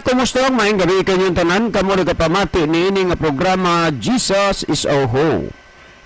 Kumusta? Maayong gabii kanyong tanan, kamo nagapamati niini nga programa, Jesus is Our Hope.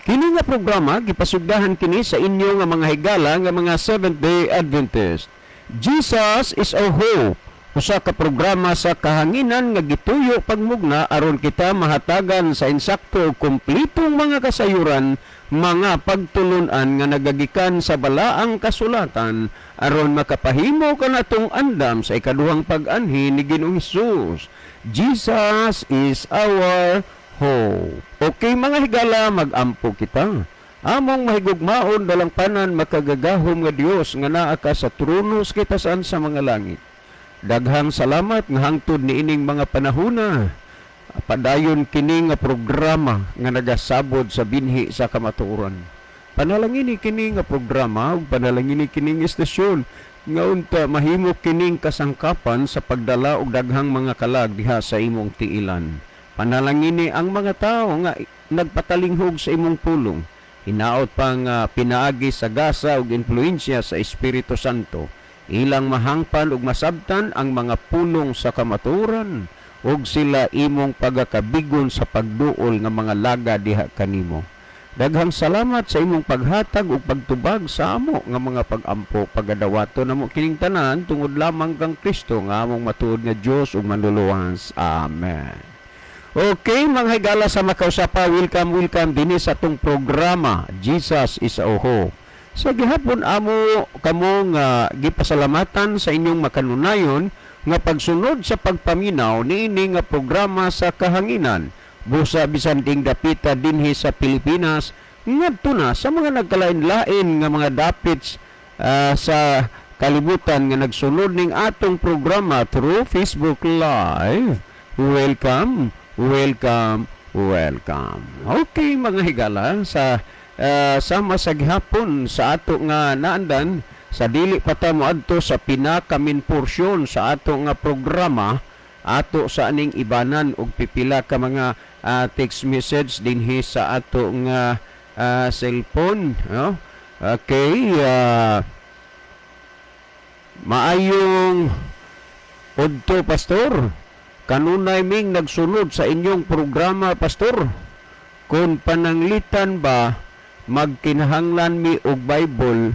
Kini nga programa gipasugdahan kini sa inyo nga mga higala nga mga Seventh-day Adventist. Jesus is Our Hope, usa ka programa sa kahanginan nga gituyo pagmugna aron kita mahatagan sa insakto ug kumpletong mga kasayuran, mga pagtulunan nga nagagikan sa balaang kasulatan aron makapahimo kanatong andam sa ikaduhang pag-anhi ni Ginoong Hesus. Jesus is our hope. Okay, mga higala, mag-ampo kita. Among mahigugmaon, dalangpanan, makagagahom nga Dios nga naa ka sa trono sa kitasan sa mga langit. Daghang salamat nga hangtod niining mga panahona, padayon kini nga programa nga nagasabod sa binhi sa kamatuoran. Panalangini kini nga programa ug panalangini kini nga estasyon nga unta mahimo kining kasangkapan sa pagdala og daghang mga kalag diha sa imong tiilan. Panalangini ang mga tawo nga nagpatalinghog sa imong pulong. Hinaot pa nga pinaagi sa gasa ug influensya sa Espiritu Santo, ilang mahangpan ug masabtan ang mga pulong sa kamatuoran ug sila imong pagakabigon sa pagduol nga mga laga diha kanimo. Daghang salamat sa imong paghatag ug pagtubag sa amo nga mga pag-ampo. Pagadawato namo kining tanan tungod lamang kang Kristo nga among matuod nga Dios ug Manluluwas. Amen. Okay, mga higala sa makausapa, welcome, welcome dinhi sa atong programa, Jesus is Our Hope. Sa gihapon amo kamo nga gipasalamatan sa inyong makanunayon nga pagsunod sa pagpaminaw niini nga programa sa kahanginan. Busa bisan ding dapita dinhi sa Pilipinas ngadto na sa mga nagkalain-lain nga mga dapits sa kalibutan nga nagsunod ning atong programa through Facebook Live. Welcome, welcome, welcome. Okay, mga higala, sa sama sa gihapon sa ato nga naandan, sa dili pa ta moadto sa pinaka-main porsyon sa ato nga programa, ato sa aning ibanan og pipila ka mga text message dinhi sa ato nga cellphone, no? Okay, "Maayong udto, Pastor. Kanunay ming nagsunod sa inyong programa, Pastor. Kung pananglitan ba magkinahanglan mi og Bible,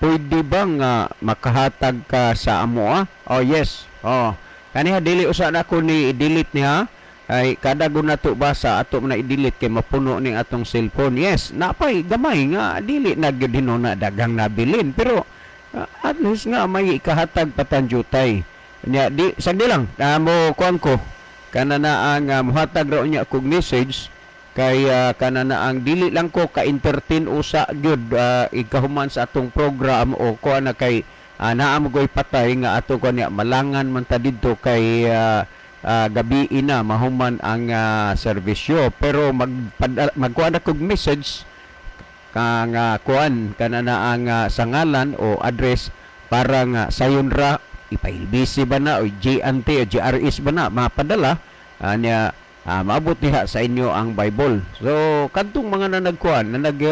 pwede ba nga makahatag ka sa amo ah?" Oh yes. Oh. Kaniha dili usa na ko ni i-delete niya. Ay kada gud nato basa, ato man na i-delete kay mapuno ning atong cellphone. Yes, napay gamay nga dili na gyud hinuna daghang nabilin, pero at least nga may ikahatag patan jutay. Nya di sagdi lang mo kuan ko kana na ang muhatag ra unya kog message kay kana na ang dili lang ko ka-entertain usa gyud ikahuman sa atong program o kuan na kay naa mo goy patay nga ato ko niya malangan man ta didto kay gabi na mahuman ang serbisyo, pero magkuan na kog message kang kuan kana na ang sangalan o address para nga sayon ra ipa-LBC ba na o J&T o GRS ba na mapadala niya, maabot diha sa inyo ang Bible. So kadtong mga na nagkuan na nag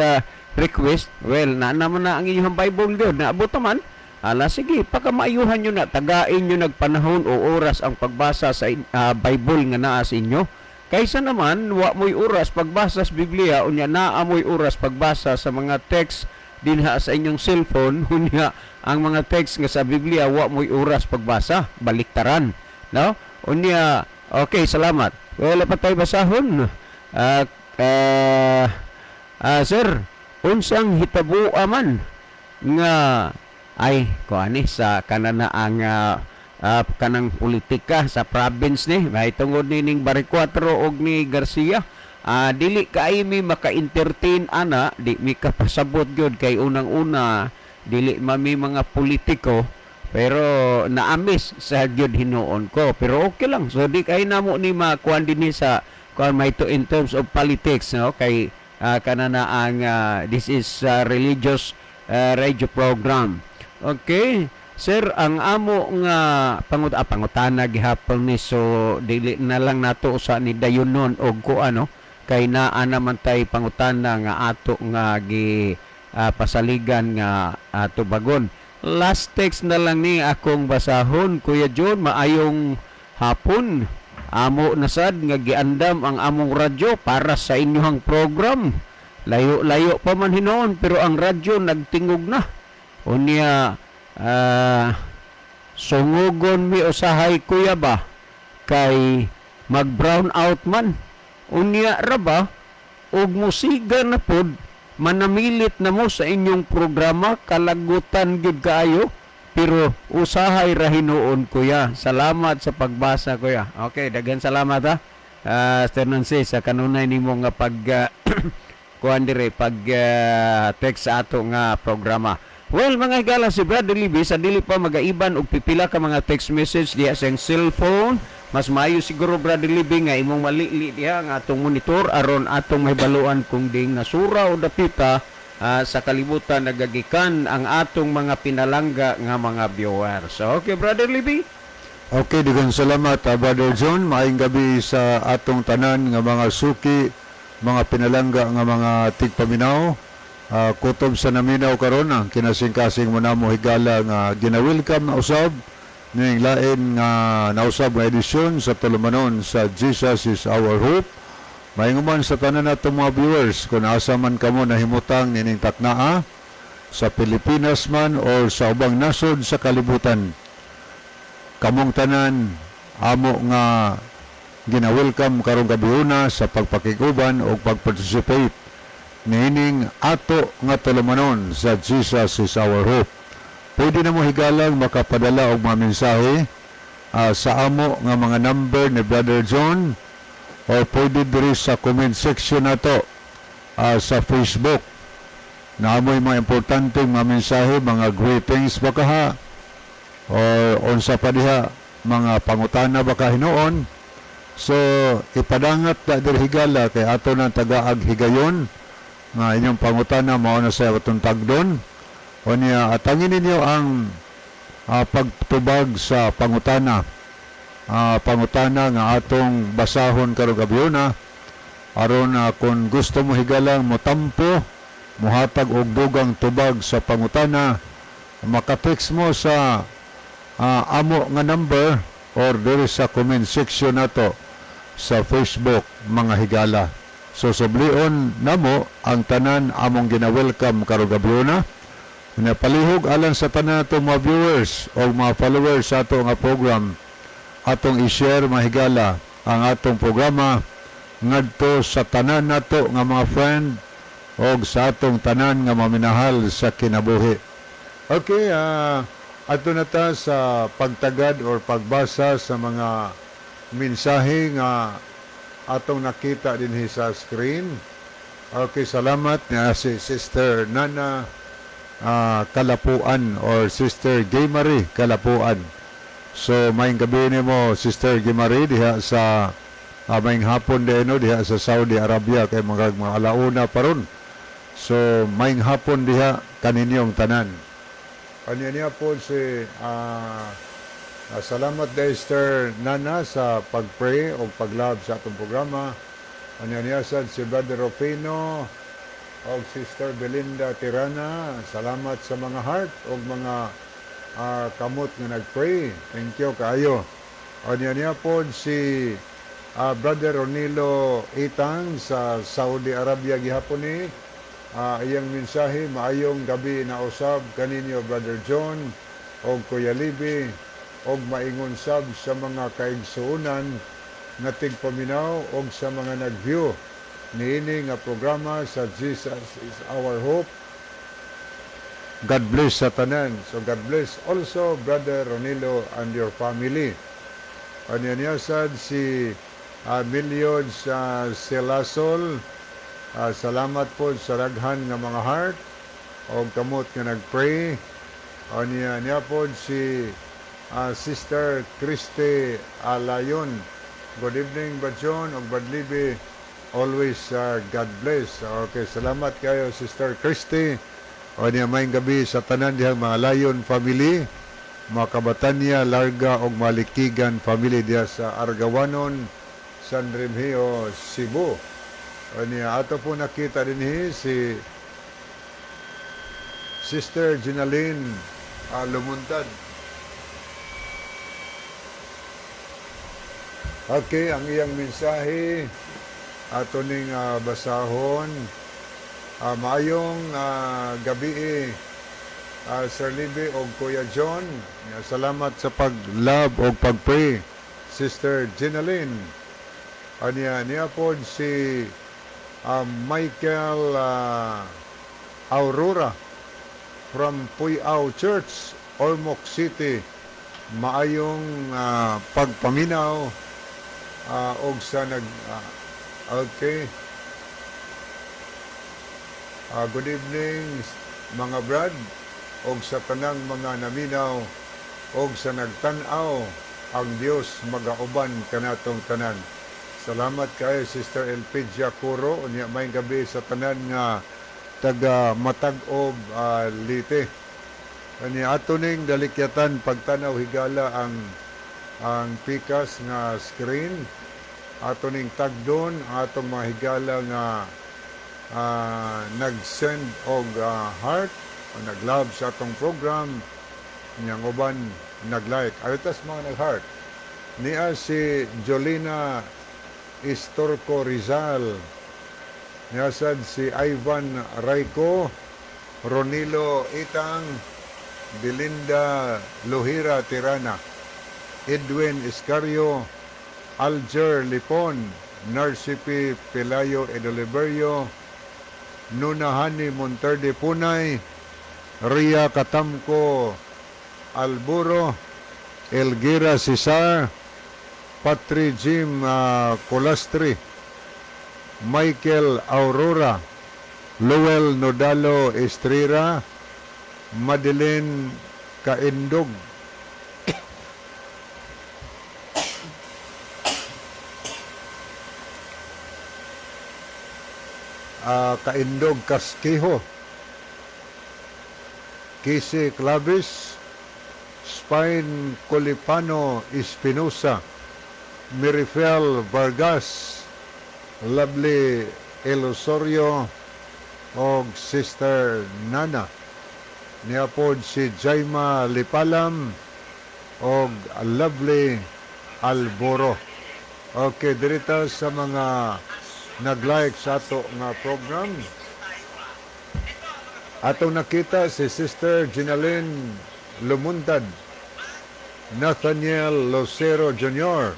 request, well, na naman na ang inyong Bible gyud, naabot naman. Ala sige, pakamaayuhan nyo na, tagain nyo nagpanahon o oras ang pagbasa sa Bible nga naa sa inyo. Kaysa naman, wa mo'y oras pagbasa sa Biblia, unya naa mo'y oras pagbasa sa mga text dinha sa inyong cellphone, unya ang mga text nga sa Biblia wa mo'y oras pagbasa, baliktaran. No? Unya, okay, salamat. Wala pa tayo basahon. "Sir, unsang hitabo man nga ay kuani sa kanana ang kanang politika sa province ni may tungod ni ning Baricuatro og ni Garcia?" Dili kay mi maka-entertain ana, di mi kapasabot gyud kay unang-una dili mami mga politiko, pero naamis sa gyud hinuon ko, pero okay lang. So di kay namo ni makuan dinhi sa kuan may to in terms of politics, no, kay kanana ang this is religious radio program. Okay. "Sir, ang amo nga pangutana gihapon ni," so dili na lang nato usa ni dayunon og kuano kay naa naman tay pangutana nga ato nga gi pasaligan nga tubagon. Last text na lang ni akong basahon. "Kuya John, maayong Hapon. Amo na sad nga giandam ang among radyo para sa inyong program. Layo-layo pa man hinoon, pero ang radyo nagtingog na. Unya sungugon mi usahay, kuya ba, kay mag brown out man. Unya ra ba og musiga na pod, manamilit na mo sa inyong programa, kalagutan gyud kaayo, pero usahay ra hinuon, kuya. Salamat sa pagbasa, kuya. Okay, daghan salamat ha. Sister Nancy, sa kanunay nimo nga pag kuan dire, pag text sa ato nga programa. Well, mga higala, si Brother Libby sa dili pa magaiban og pipila ka mga text message diha sa iyang cellphone. Mas maayo siguro, Brother Libby, nga imong malili diha ang atong monitor aron atong mahibaluan kung diin nasura o dapita sa kalibutan nagagikan ang atong mga pinalangga nga mga viewers. So, okay, Brother Libby. Okay, daghang salamat, Brother John. Maayong gabi sa atong tanan nga mga suki, mga pinalangga nga mga tigpaminaw. Kutob sa naminaw karon ang kinasing-kasing mo namo, higala, nga gina-welcome na usab ning lain nga nausab nga edisyon sa tulumanon sa Jesus is Our Hope. Maingon sa tanan nato mga viewers, kung asa man kamo nahimutang nining taknaa, sa Pilipinas man or sa ubang nasod sa kalibutan, kamong tanan amo nga gina-welcome karong gabhiona sa pagpakikuban o pag-participate niining ato nga tulumanon sa Jesus is Our Hope. Pwede na mo, higalang, makapadala og mga mensahe sa amo nga mga number ni Brother John or pwede diri sa comment section nato sa Facebook. Naamoy mga importante mga mensahe, mga greetings ba kaha or unsa pa diha, mga pangutana ba ka hinuon. So ipadangat na diri, higala, kay ato nang tagaag higayon nga inyong pangutana mao na sa atong tagdon. O niya, atangin ninyo ang pagtubag sa pangutana, pangutana nga atong basahon karong gabhiona, aron kung gusto mo, higalang, motampo, muhatag og dugang tubag sa pangutana, maka-text mo sa amo nga number or diri sa comment section nato sa Facebook, mga higala. So sublion namo ang tanan among gina-welcome karong gabhiona. Palihog, alang sa tanan nato mga viewers o mga followers sa ato nga program, atong i-share, mga higala, ang atong programa ngadto sa tanan nato nga mga friend o sa atong tanan nga maminahal sa kinabuhi. Okay, ato na ta sa pagtagad or pagbasa sa mga mensahe nga atong nakita dinhi sa screen. Okay, salamat niya si Sister Nana Kalapuan or Sister Gay Marie Kalapuan. So, maayong gabi nimo, Sister Gay Marie, diha sa maayong hapon din, no, diha sa Saudi Arabia kay mga alauna pa ron. So, maayong hapon diha kaninyong tanan. Kanya niya po si salamat Sister Nana sa pag-pray o pag-love sa atong programa. Kanya niya sad si Brother Rufino o Sister Belinda Tirana. Salamat sa mga heart o mga kamot nga nag-pray. Thank you kaayo. Kanya niya po si Brother Ronilo Itang sa Saudi Arabia gihapon ni. Iyang mensahe, "Maayong gabi na usab kaninyo, Brother John og Kuya Libi, og maingon sab sa mga kaigsuonan nga tigpaminaw og sa mga nag-view niini nga programa sa Jesus is Our Hope. God bless sa tanan." So God bless also, Brother Ronilo and your family. Kanya niya sad si Milyon sa Selasol. Salamat po sa raghan nga mga heart o kamot nga nag-pray. O niya, niya po si Sister Christy Alayon. "Good evening, Bajon og Badlibi. Always God bless." Okay, salamat kayo, Sister Christy. O niya, maayong gabi sa tanan dihang mga Layon family, mga Kabatanya, Larga og Malikigan family diha sa Argawanon, San Remigio, Cebu. O niya, ato po nakita din si Sister Ginaline Lumuntad. Okay, ang iyang mensahe ato ning basahon. Maayong gabi, Sir Libby og Kuya John. Salamat sa pag-love og pag-pray. Sister Ginaline. Anya niya pod si Michael Aurora from Puyao Church, Ormoc City. Maayong pagpaminaw og sa nag okay. Good evening, mga brad, og sa tanang mga naminaw og sa nagtan-aw, ang Dios magauban kanatong tanan. Salamat kay Sister Elpidia Curo. Unya may gabi sa tanan nga taga Matag-ob, Leyte. Ani ato ning dalikyatan pagtanaw, higala, ang pikas nga screen. Ato ning tagdon ang atong mga higala nga nag-send og heart o nag-love sa atong program, niyang uban nag-like. Aritas mga nag-heart niya si Jolina Istorco Rizal, niya sad si Ivan Rayco, Ronilo Itang, Belinda Lohira Tirana, Edwin Iscario, Alger Lipon, Narcipi Pelayo Edoliberio, Nunahani Monterde Punay, Ria Katamko Alburo, Elgira Cesar, Patri Jim Colastri, Michael Aurora, Lowell Nodalo Estrera, Madeline Kaindog, Kaindog Kaskiho, Casey Clavis, Spine Colipano Espinosa, Mirifel Vargas, Lovely Elosorio, og Sister Nana. Niya pod si Jaima Lipalam og Lovely Alboro. Okay, dirita sa mga nag-like sa ato nga program. Atong nakita si Sister Ginaline Lumuntad, Nathaniel Lucero Jr.,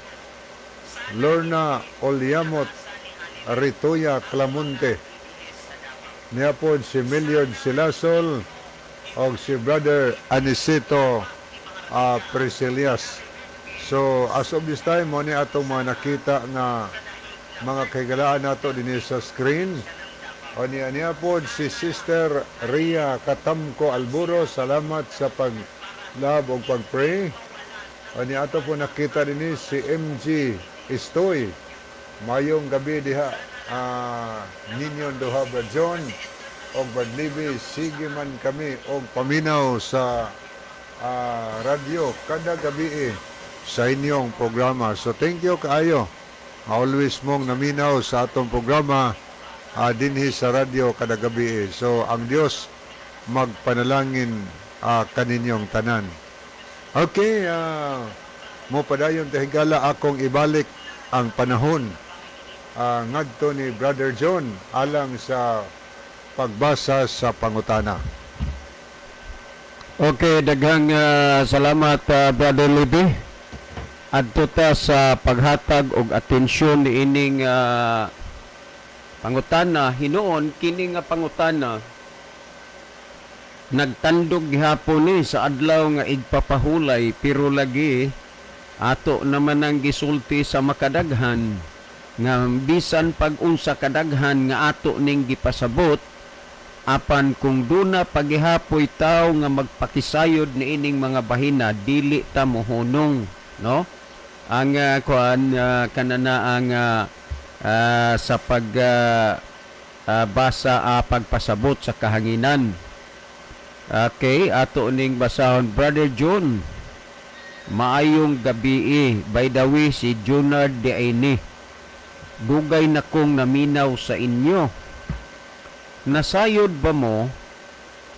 Lorna Oliamot Ritoya Clamonte. Niya pod si Milliard Silasol og si Brother Anicito Priscilias. So, as of this time, mo ni atong mga nakita nga mga kahigalaan nato dinhi sa screen. O niya niya pod si Sister Ria Katamko Alburo. Salamat sa pag-love og pag-pray. O niya ato po nakita dinhi si MG Istoy. Mayong gabi diha ninyon duha, Brad John og Brad Libby, sige man kami og paminaw sa radyo kada gabi sa inyong programa. So thank you kaayo. Always mong naminaw sa atong programa dinhi sa radyo kada gabi. So ang Dios magpanalangin kaninyong tanan. Okay, mo padayon ta, higala, akong ibalik ang panahon ngadto ni Brother John alang sa pagbasa sa pangutana. Okay, daghang salamat, Brother Libby. Adto ta sa paghatag og atensyon niining pangutana. Hinuon kini nga pangutana nagtandog gihapon ni sa adlaw nga igpapahulay, pero lagi ato naman ang gisulti sa makadaghan nga bisan pag unsa kadaghan nga ato ning gipasabot, apan kung duna pagihapoy tawo nga magpakisayod niining mga bahina, dili ta mohunong, no? Ang kuan kanana ang sa pag basa, pagpasabot sa kahanginan. Okay, ato ning basahon. "Brother John, maayong gabi. By the way, si Junard de Aini. Dugay na kong naminaw sa inyo. Nasayod ba mo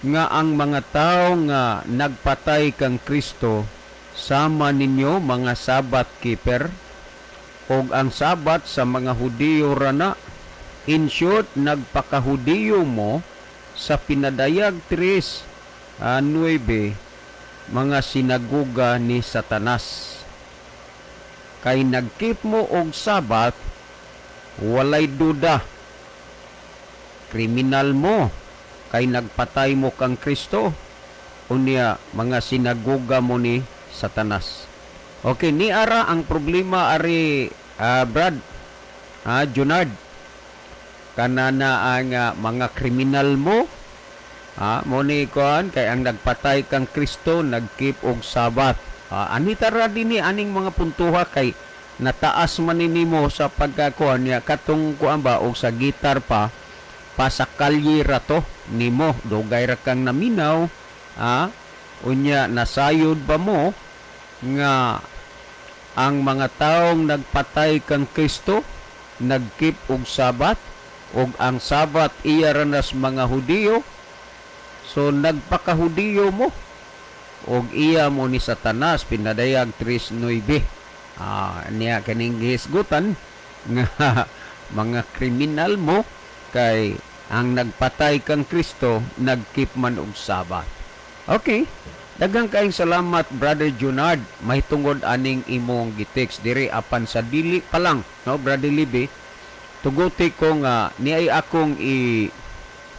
nga ang mga tao nga nagpatay kang Kristo sama ninyo mga Sabbath keeper? Og ang Sabat sa mga Hudiyo rana. In short, nagpakahudiyo mo sa Pinadayag 3:9, mga sinagoga ni Satanas. Kay nag-keep mo og Sabat, walay duda. Kriminal mo kay nagpatay mo kang Kristo. Unya mga sinagoga mo ni Satanas. Okay, ni ara ang problema ari, Brad, Junard. Kanana ang mga kriminal mo, mo ni kuan kay ang nagpatay kang Kristo nag-keep og Sabat. Anita ra dinhi aning mga puntuha kay nataas man nimo sa pagkakuan niya katong kuan ba og sa gitar pa pasakalye ra to nimo, dugay ra kang naminaw, unya nasayod ba mo nga ang mga taong nagpatay kang Kristo nag-keep og Sabat og ang Sabat iya ra nas mga Hudiyo, so nagpakahudiyo mo og iya mo ni Satanas, Pinadayag 3:9. Niya kaning gihisgutan nga mga kriminal mo kay ang nagpatay kang Kristo nag-keep man og Sabat. Okay. Daghang kaayong salamat, Brother Junard, mahitungod aning imong gitext diri, apan sa dili pa lang, no, Brother Libby, tuguti ko nga niay akong i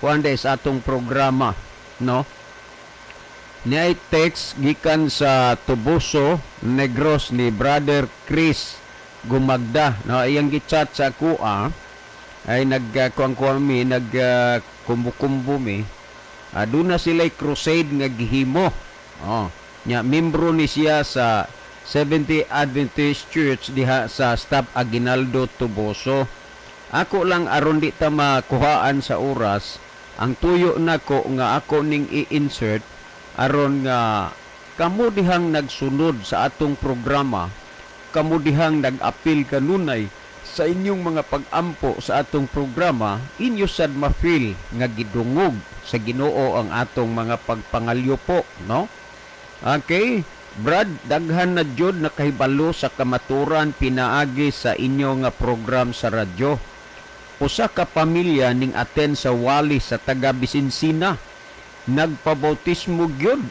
kuan sa atong programa, no. Niay text gikan sa Toboso, Negros ni Brother Chris Gumagda, no, iyang gichat sa kuha ay nagkuan-kuan mi, nagkumbu-kumbu mi. Aduna sila'y crusade nga gihimo. Oh, nya membro ni siya sa 70 Adventist Church diha sa Stop Aguinaldo, Toboso. Ako lang aron di ta makuhaan sa oras, ang tuyo nako nga ako ning i-insert aron nga kamo dihang nagsunod sa atong programa, kamo dihang nag-apil kanunay sa inyong mga pag-ampo sa atong programa, inyo sad ma-feel nga gidungog sa Ginoo ang atong mga pagpangalyo po, no? Okay, Brad, daghan na jud nakahibalo sa kamaturan pinaagi sa inyo nga program sa radyo. Usa ka pamilya ning attend sa wali sa taga Bisinsina, nagpabautismo gyud.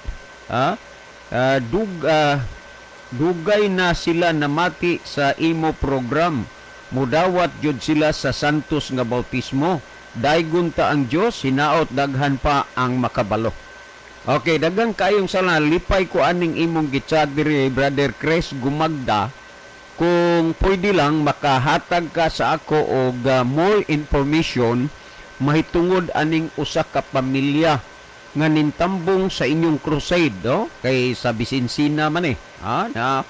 Dugay na sila namati sa imo program. Mudawat jud sila sa santos nga bautismo. Daygon ta ang Dios, hinaot daghan pa ang makabalo. Okay, daghang kayong sala, lipay ko aning imong gichat diri, Brother Chris Gumagda. Kung pwede lang makahatag ka sa ako og more information mahitungod aning usa ka pamilya nga nintambong sa inyong crusade, no? Kay sa Bisinsina man eh. Na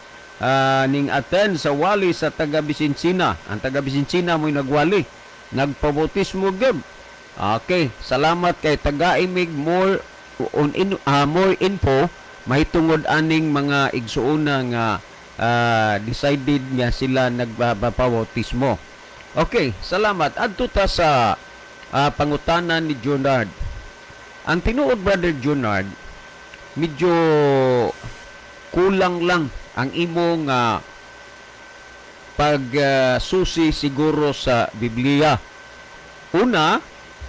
ning attend sa wali sa taga Bisinsina. Ang taga Bisinsina mo'y nagwali, nagpabautismo gyud. Okay, salamat kay taga-imig more on in, more info mahitungod aning mga igsuona nga decided nga sila nagbabautismo. Okay, salamat. Adto ta sa pangutana ni Junard. Ang tinuod, Brother Junard, medyo kulang lang ang imong pagsusi siguro sa Biblia. Una,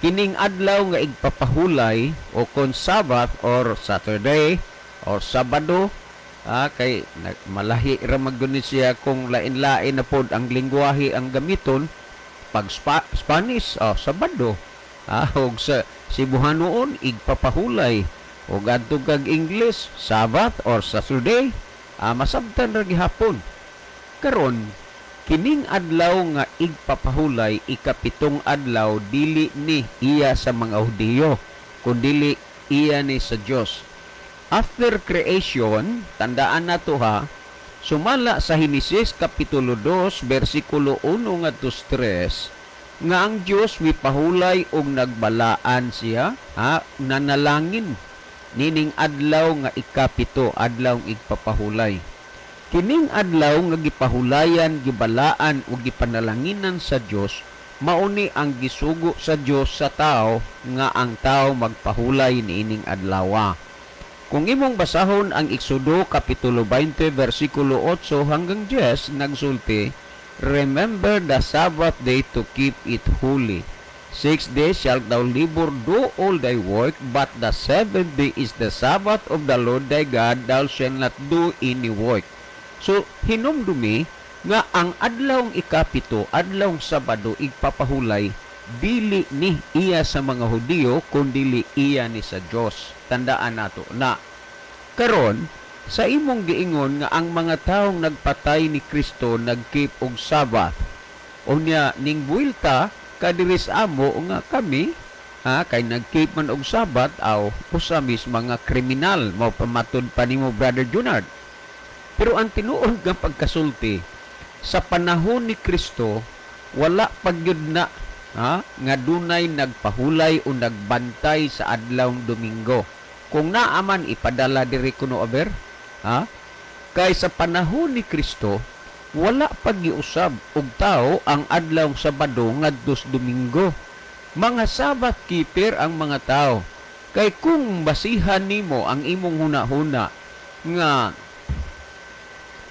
kining adlaw nga igpapahulay o kon Sabbath or Saturday or Sabado, kay malahi ra man siya kung lain-lain na pod ang lingwahe ang gamiton. Pag Spanish, Sabado, og sa Cebuanoon igpapahulay, og adto kag English, Sabbath or Saturday, masabtan ra gihapon. Karon, kining adlaw nga igpapahulay, ikapitong adlaw, dili ni iya sa mga Hudiyo, kundili iya ni sa Dios. After creation, tandaan nato ha, sumala sa Henesis kapitulo 2 bersikulo 1 ngadto 3, nga ang Dios mipahulay og nagbalaan siya, nanalangin nining adlaw nga ikapito, adlaw igpapahulay. Kining adlaw nga gipahulayan, gibalaan ug gipanalanginan sa Dios, mauni ang gisugo sa Dios sa tao nga ang tao magpahulay niining adlawa. Kung imong basahon ang Exodo kapitulo 20 versikulo 8 hanggang 10, nagsulti, "Remember the Sabbath day to keep it holy. 6 days shalt thou labor, do all thy work, but the seventh day is the Sabbath of the Lord thy God, thou shalt not do any work." So, hinumdumi nga ang adlawng ikapito, adlawng Sabado, igpapahulay, dili ni iya sa mga Hudiyo, kundili iya ni sa Dios. Tandaan nato na. Karon, sa imong giingon nga ang mga taong nagpatay ni Kristo nag-keep og Sabbath. Unya ning buwilta kadiri sa amo nga kami, ha, kay nag-keep man og Sabbath, aw usa mis mga kriminal, mao pamatud pa nimo, Brother Junard. Pero ang tinuod nga pagkasulti, sa panahon ni Kristo wala pa gyud na, ha, nga dunay nagpahulay o nagbantay sa adlawng Domingo. Kung naa man, ipadala diri kuno aber, ha? Kay sa panahon ni Kristo wala pa giusab og tao ang adlaw Sabado ngadto sa Domingo. Mga Sabbath keeper ang mga tao. Kay kung basihan nimo ang imong huna-huna nga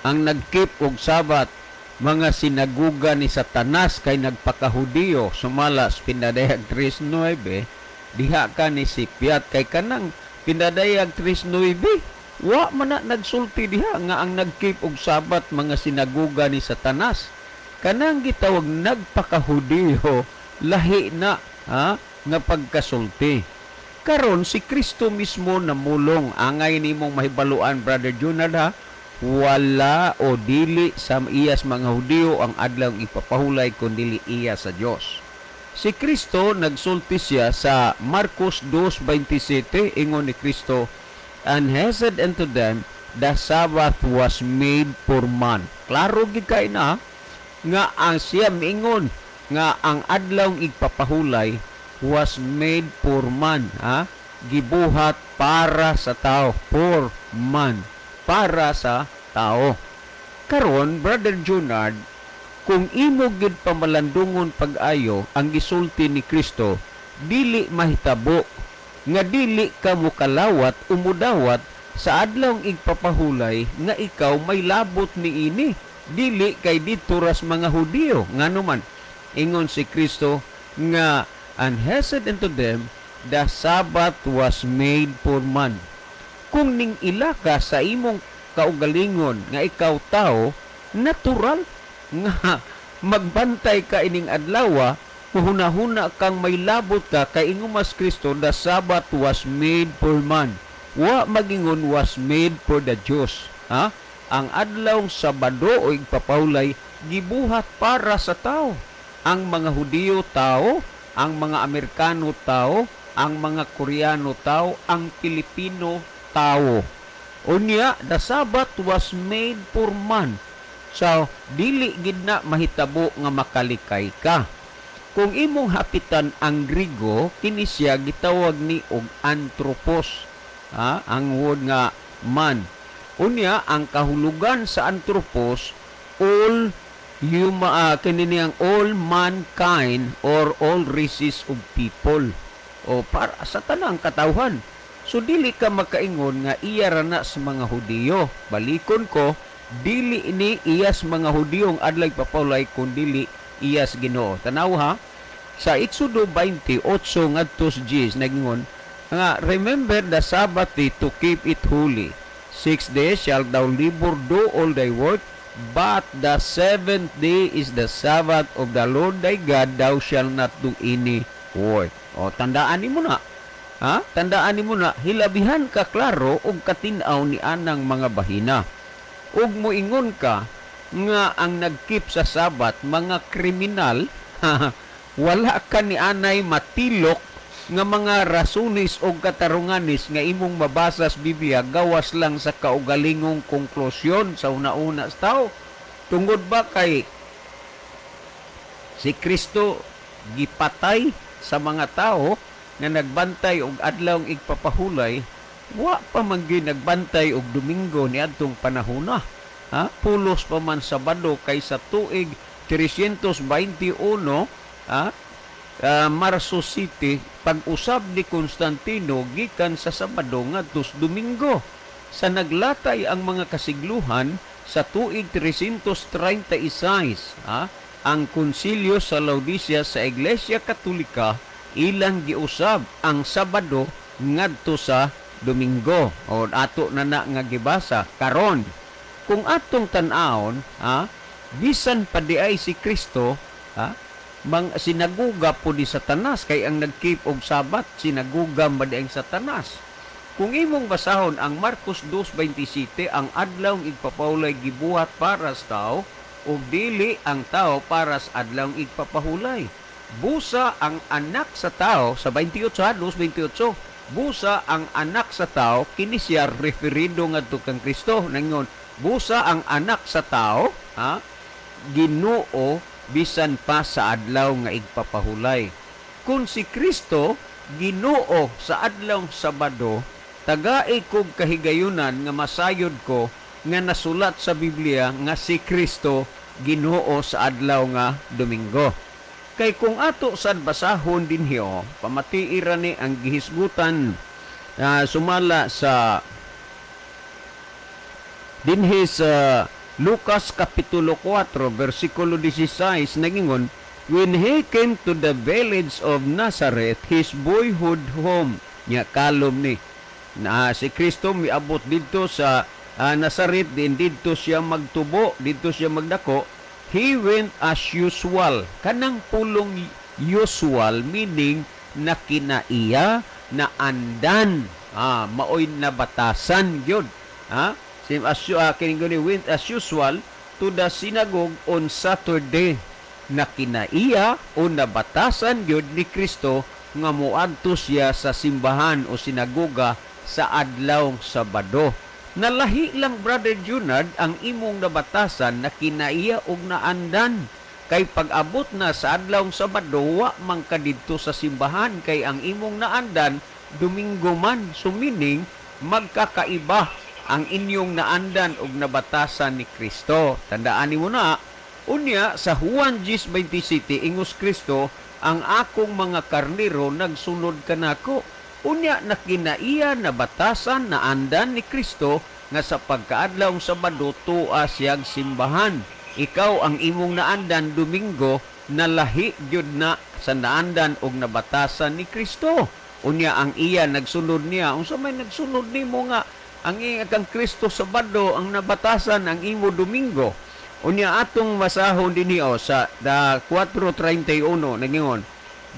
ang nag-keep og Sabbath mga sinaguga ni Satanas kay nagpakahudiyo sumala sa Pinadayag 3.9, diha ka ni sipyat, kay kanang Pinadayag 3.9 wa man na nagsulti diha nga ang nag-keep og Sabbath mga sinaguga ni Satanas. Kanang gitawag nagpakahudiyo, lahi na, ha, nga pagkasulti. Karon si Kristo mismo namulong, angay nimong mahibaluan, Brother Junard, ha, wala o dili sa iyas mga Hudiyo ang adlaw ipapahulay kun dili iya sa Dios. Si Kristo nagsulti siya sa Marcos 2:27, ingon ni Kristo, "And he said unto them, the Sabbath was made for man." Klaro gid kay na nga ang siya miingon nga ang adlaw igpapahulay was made for man, ha? Gibuhat para sa tao, for man, para sa tao. Karon, Brother Junard, kung imo gid pamalandungon pag-ayo ang gisulti ni Kristo, dili mahitabo nga dili ka mokalawat o mudawat sa adlawng igpapahulay nga ikaw may labot niini. Dili kay didto ras mga Hudiyo. Ngano man, ingon si Kristo nga, "And he said unto them, the Sabbath was made for man." Kung ning ila ka sa imong kaugalingon nga ikaw tao, natural nga magbantay ka ining adlaw, muhuna-huna kang may labot ka kay ingon mas Kristo, "The Sabbath was made for man." Wa magingon "was made for the Jews," ha? Ang adlaw Sabado o igpapahulay gibuhat para sa tao. Ang mga Hudiyo tao, ang mga Amerikano tao, ang mga Koreano tao, ang Pilipino tao. Unya, the Sabbath was made for man. So, dili gid na mahitabo nga makalikay ka. Kung imong hapitan ang Grigo, kini siya gitawag ni og anthropos. Ha? Ang word nga man. Unya, ang kahulugan sa anthropos, all human, kini niyang all mankind or all races of people. O para sa tanang katawhan. So dili ka makaingon nga iya ra na sa mga Hudiyo. Balikon ko, dili ini iya sa mga Hudiyo ang adlaw papawlay kun dili iyas Ginoo. Tanaw ha, sa Exodo 28 ngadto sa 10 nagingon nga, "Remember the Sabbath day to keep it holy. 6 days shalt thou labor, do all thy work, but the seventh day is the Sabbath of the Lord thy God, thou shalt not do any work." O, tandaan nimo na. Ha? Tandaan nimo na, hilabihan ka klaro og katin-aw ni anang mga bahina. Ug moingon ka nga ang nag-keep sa Sabat mga kriminal, wala ka ni anay matilok nga mga rasunis o katarunganis nga imong mabasa sa Biblia gawas lang sa kaugalingong konklusyon sa una-una sa tao. Tungod ba kay si Kristo gipatay sa mga tao nga nagbantay og adlawng igpapahulay, wa pa man gyud nagbantay og Domingo niadtong panahona. Ha? Pulos pa man Sabado kay sa tuig 321, ha? Marso City, pag-usab ni Constantino gikan sa Sabado ngadto sa Domingo. Sa naglatay ang mga kasigluhan Sa tuig 336, ha, ang Konsilyo sa Laodicea sa Iglesia Katolika ilang giusab ang Sabado ngadto sa Domingo. O ato na na nga gibasa karon. Kung atong tan-awon, ha, bisan pa di ay si Kristo, ha, mang sinaguga po ni Satanas, kay ang nag-keep og Sabat sinaguga man di ang Satanas. Kung imong basahon ang Marcos 2:27, ang adlaw igpapahulay gibuhat para sa tao ug dili ang tao para sa adlaw igpapahulay. Busa ang anak sa tao sa 28, ha, 2:28. Busa ang anak sa tao, kini siya referido ngadto kang Kristo. Nangon, busa ang anak sa tao, ha, Ginoo bisan pa sa adlaw nga igpapahulay. Kung si Kristo Ginoo sa adlaw Sabado, tagai kog kahigayunan nga masayod ko nga nasulat sa Biblia nga si Kristo Ginoo sa adlaw nga Domingo. Kay kung ato sad basahon dinhi, oh, pamatii ra ni ang gihisgutan sumala sa dinhi sa Lucas Kapitulo 4 versikulo 16, nagingon, "When he came to the village of Nazareth, his boyhood home." Nya kalom ni na si Kristo miabot didto sa Nazaret, din didto siya magtubo, didto siya magdako. "He went as usual." Kanang pulong "usual" meaning na kinaiya, na andan, maoy nabatasan gyud, ha. Same as kining gani, "went as usual to the synagogue on Saturday." Na kinaiya o nabatasan gyud ni Kristo nga moadto siya sa simbahan o sinagoga sa adlaw Sabado. Nalahi lang, Brother Junard, ang imong nabatasan na kinaiya og naandan. Kay pag-abot na sa adlaw Sabado, wa man ka didto sa simbahan kay ang imong naandan Domingo man. So meaning, magkakaiba ang inyong naandan og nabatasan ni Kristo. Tandaan nimo na. Unya sa Juan 10:27, ingos Kristo, "Ang akong mga karnero nagsunod kanako." Unya na kinaiya, nabatasan, naandan ni Kristo nga sa pagkaadlaw Sabado tua siyang simbahan. Ikaw, ang imong naandan Domingo, nalahi gyud na sa naandan og nabatasan ni Kristo. Unya ang iya nagsunod niya. Unsa may nagsunod nimo nga ang iya kang Kristo Sabado, ang nabatasan ang imo Domingo? Unya atong masahon dinhi, o sa the 4:31, nagingon,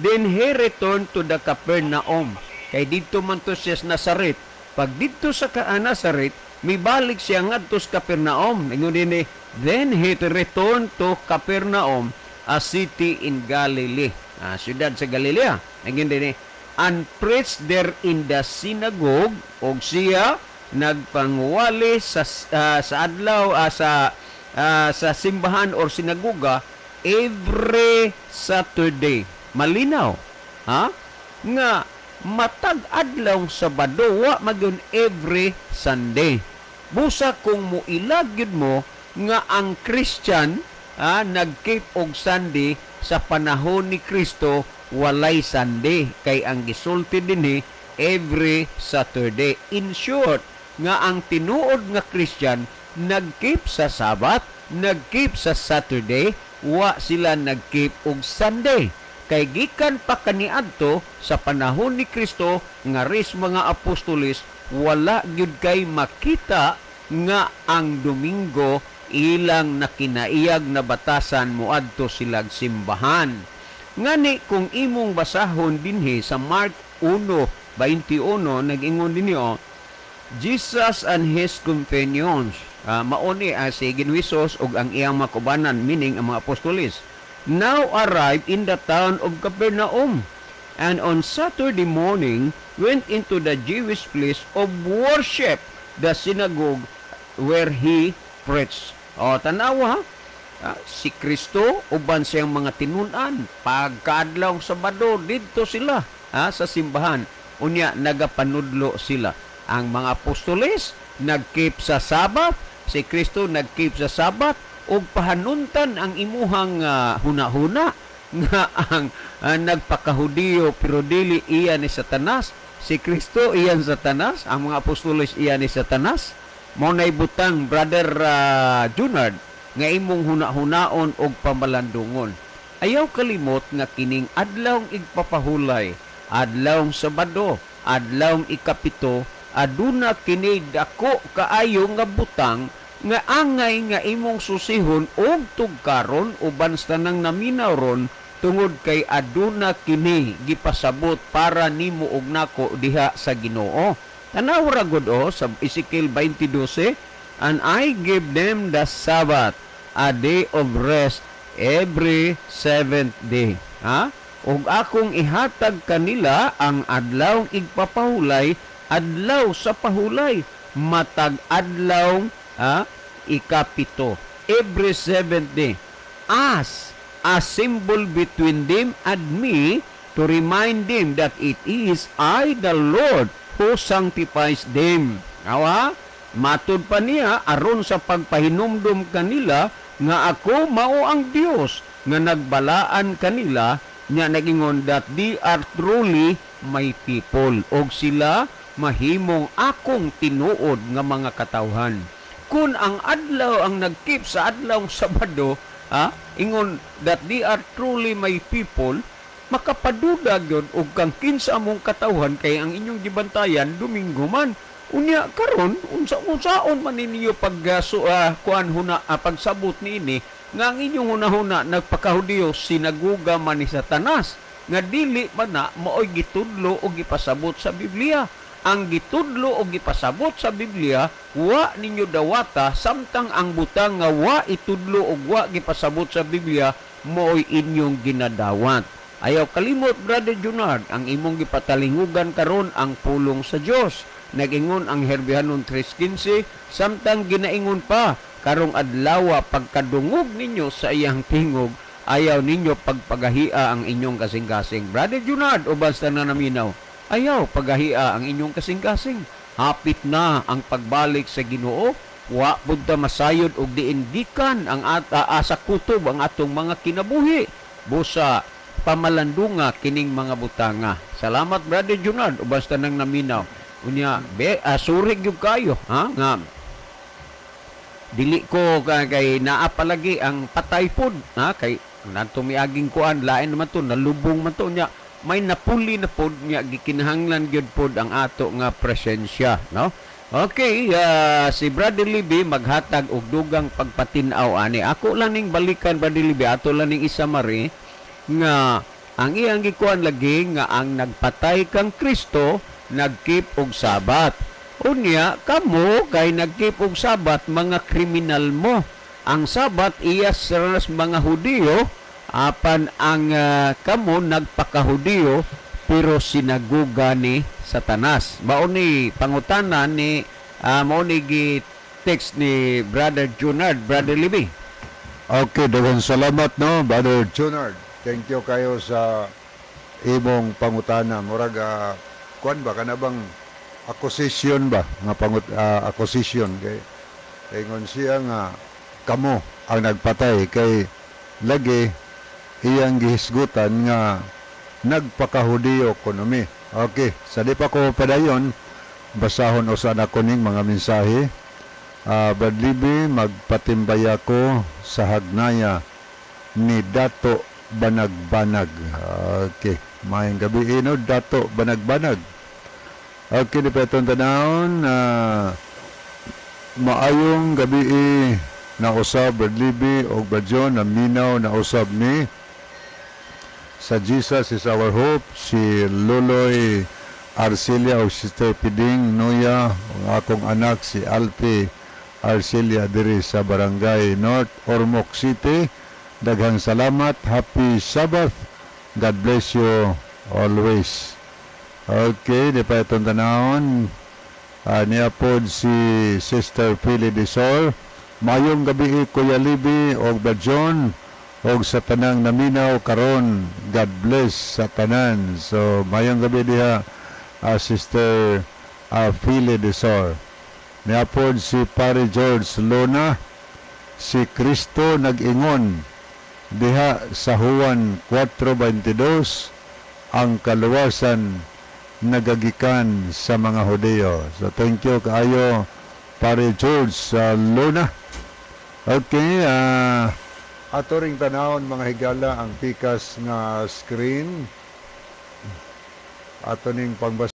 "Then he returned to the Capernaum." Kay didto man to siya sa Nazaret. Pag didto sa Nazaret, mibalik siya ngadto sa Capernaum. Ingon dinhi, "Then he returned to Capernaum, a city in Galilee." Siyudad sa Galilea. Ingon dinhi, "And preached there in the synagogue," og siya nagpangwali sa adlaw sa simbahan or sinagoga "every Saturday." Malinaw, ha? Nga matag adlaw Sabado, wa magyun every Sunday. Busa kung muilag gyud mo nga ang Christian nag-keep og Sunday, sa panahon ni Kristo walay Sunday kay ang gisulti dinhi every Saturday. In short, nga ang tinuod nga Christian nag-keep sa Sabat, nag-keep sa Saturday, wa sila nag-keep og Sunday. Kay gikan pa kaniadto sa panahon ni Kristo nga ris mga apostoles, wala gyud kay makita nga ang Domingo ilang nakinaiyag na batasan moadto silag simbahan. Ngani kung imong basahon dinhi sa Mark 1:21, nag-ingon dinhi, oh, "Jesus and his companions," mao ni si Ginoo Hesus ug ang iyang mga kaubanan, meaning ang mga apostoles, "now arrived in the town of Capernaum, and on Saturday morning went into the Jewish place of worship, the synagogue, where he preached." O, tanawa ha. Si Kristo uban siyang mga tinun-an, pagkaadlaw Sabado didto sila, ha, sa simbahan. Unya nagapanudlo sila. Ang mga apostoles nag-keep sa Sabat, si Kristo nag-keep sa Sabat, ug pahanuntan ang imuhang huna-huna nga ang nagpakahudiyo pero dili iya ni Satanas, si Kristo iyan Satanas, ang mga apostoles iya ni Satanas. Mao nay butang, Brother Junard, nga imong huna-hunaon og pamalandungon. Ayaw kalimot nga kining adlawng igpapahulay, adlawng Sabado, adlawng 7, aduna kini dako kaayo nga butang nga angay nga imong susihon og tugkaron uban sa tanang naminaw ron, tungod kay aduna kini gipasabot para nimo og nako diha sa Ginoo. Tanaw ra gud o sa Ezekiel 20:12, "And I give them the Sabbath, a day of rest every seventh day." Ha? "Ug akong ihatag kanila ang adlaw igpapahulay, adlaw sa pahulay, matag adlaw, ha, 7, every seventh day, as a symbol between them and me, to remind them that it is I the Lord who sanctifies them." Awa, matud pa niya, aron sa pagpahinumdum kanila nga ako mao ang Dios nga nagbalaan kanila nya nagingon that they are truly my people, og sila mahimong akong tinuod nga mga katawhan. Kung ang adlaw ang nag-keep sa adlaw Sabado, ha, ingon that they are truly my people, makapaduda gyud og kang kinsa among katawhan kay ang inyong gibantayan Domingo man. Unya karon, unsa unsaon man ninyo pag kuan huna, pagsabot niini nga ang inyong hunahuna nagpakahudiyo, sinaguga man ni Satanas, nga dili man na maoy gitudlo o gipasabot sa Biblia? Ang gitudlo o gipasabot sa Biblia, wa ninyo dawata, samtang ang butang nga wa itudlo o wa gipasabot sa Biblia, maoy inyong ginadawat. Ayaw kalimot, Brother Junard, ang imong gipatalingugan karon ang pulong sa Dios. Nagingon ang Herbihanon 3:15, samtang ginaingon pa karong adlawa, pagkadungog ninyo sa iyang tingog, ayaw ninyo pagpagahia ang inyong kasing-kasing. Brother Junard, o basta na naminaw, ayaw pagahia ang inyong kasing-kasing. Hapit na ang pagbalik sa Ginoo. Wa pud ta masayod og diin gikan ang asa kutob ang atong mga kinabuhi. Busa pamalandunga kining mga butanga. Salamat, Brother Junard, o basta nang naminaw. Unya be, sorry gyud kayo, ha, nga dili ko kay naa palagi ang patay pod, ha, kay nanto miaging kuan, lain naman to, nalubong man to nya may napuli na pod nya gikinahanglan gyud pod ang ato nga presensya, no? Okay, si Brother Libby maghatag og dugang pagpatin-aw ani. Ako lang ning balikan, Brother Libby, ato lang ning isamari nga ang iyang gikuan lagi nga ang nagpatay kang Kristo nag-keep og Sabat. Unya kamo kay nag-keep og Sabat, mga kriminal mo. Ang Sabat iya sa mga Hudiyo, apan ang kamo nagpakahudiyo pero sinaguga ni Satanas. Mao ni pangutana ni mao ni gi text ni Brother Junard, Brother Libby. Okay, daghang salamat, no, Brother Junard. Thank you kayo sa imong pangutana. Murag kuan ba, kana bang accusation ba nga accusation, kay ingon siya nga kamo ang nagpatay, kay lagi iyang gihisgutan nga nagpakahudiyo kuno mi. Okay, sa di pa ko padayon, basahon usa na ko ning mga mensahe. Brad Libby, magpatimbaya ko sa Hagnaya ni Dato Banagbanag. Okay, maayong gabi ino, Dato Banagbanag. Okay, di pa itong tanawon, maayong gabi na usab, Brad Libby o Brad John, naminaw na usab ni sa Jesus is Our Hope, si Loloy Arcelia o Sister Piding Noya, ang akong anak si Alfie Arcelia diri sa Barangay North, Ormoc City. Daghang salamat. Happy Sabbath. God bless you always. Okay, di pa itong tanawon. Niya pod si Sister Philly Desor. Mayong gabi, Kuya Libby og Brad John og sa tanang naminaw karon. God bless sa tanan. So mayong gabi diha, Sister Philly Desor. Niya pod si Pare George Luna. Si Kristo nag-ingon diha sa Juan 4:22, ang kaluwasan nagagikan sa mga Hudiyo. So thank you kaayo, Pare George Luna. Okay, ato ring tanawon, mga higala, ang pikas nga screen. Ato ning pangbas